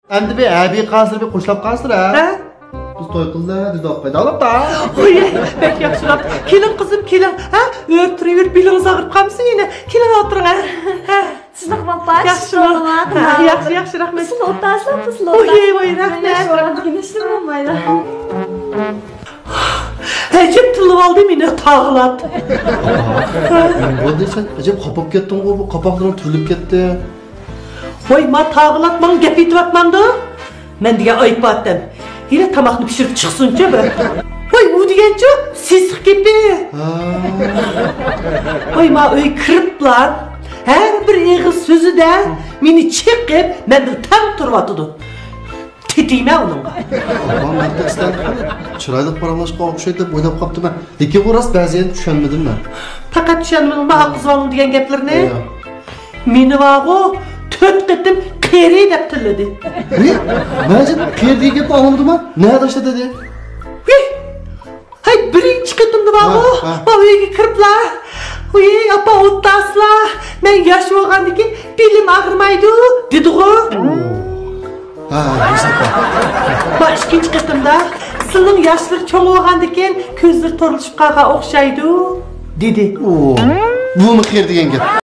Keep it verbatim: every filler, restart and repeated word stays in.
ئەمدى بىر ھەبىي قالسىلەر، بىر خوشلاپ قالسىلەر، ھە؟ ھە؟ بىز توي قىلدى، دېدى ئاپاي. داۋلاپ تا. ئوي، بەك ياخشىراق. كېلىڭ قىزىم، كېلىڭ. ھە؟ ئۆرە تۇرۇۋېرىپ بېلىڭىز ئاغرىپ قالمىسۇن يەنە. كېلىڭ ئولتۇرۇڭ، ھە؟ ھە. سىزنى قىمالپا، ياخشى، ياخشى، ياخشى، رەھمەت. ئۇسسۇل ئولتۇرسىلا، ئۇسسۇل ئولتۇرسىلا. ئوي، ۋاي، رەھمەت. مەن شۇ ئورۇندىكى نەشتىن بولمايدۇ. ئەجەب تىللىۋالدى مېنى تاغىلات. نېمە بولدى سەن؟ ئەجەب خاپا بولۇپ كەتتىڭغۇ، بۇ قاپاقلىرىڭ تۈرۈلۈپ كەتتى. ۋاي، ما تاغىلات ماڭا گەپ ئېيتىۋاتمامدۇ؟ مەن دېگەن ئايپاتتىم. ھېلى تاماقنى پىشۇرۇپ چىقسۇنچۇ بىر. ۋاي، ئۇ دېگەنچۇ سېسىق گېپى. ھا. ۋاي، ما ئۆيگە كىرىپلا ھەر بىر ئېغىز سۆزىدە مېنى چېقىپ، مەندىن تەڭ تۇرۇۋاتىدۇ. تېتىيمەن ئۇنىڭغا. ئاپا، مەن تەستە چىرايلىق پاراڭلاشقان ئوخشايدۇ دەپ ئويلاپ قاپتىمەن. لېكىن بۇ راست، بەزى يەرنى چۈشەنمىدىم مەن. پەقەت چۈشەنمىدىڭمۇ، ئاققۇزۋالنىڭ دېگەن گەپلىرىنى؟ ئەييە. مېنى بارغۇ، تۆت قېتىم قېرى دەپ تىللىدى. ھېي، مەن قېرى دېگەن گەپنى ئاڭلىمىدىممۇ؟ نەدە ئاشتا دېدى؟ ھېي، ھەي، بىرىنچى قېتىمدا بارغۇ، ھە، ھە. ما ئۆيگە كىرىپلا، ۋىي، ئاپا، ئولتۇرسىلا، مەن ياش بولغاندىكىن بېلىم ئاغرىمايدۇ، دېدىغۇ. ھە، ھە، ھېسابلا. ما ئىككىنچى قېتىمدا، سىلىنىڭ ياشلىرى چوڭ بولغاندىكىن كۆزلىرى تورلىشىپ قالغان ئوخشايدۇ، دېدى. ئو، بۇمۇ قېرى دېگەن گەپ.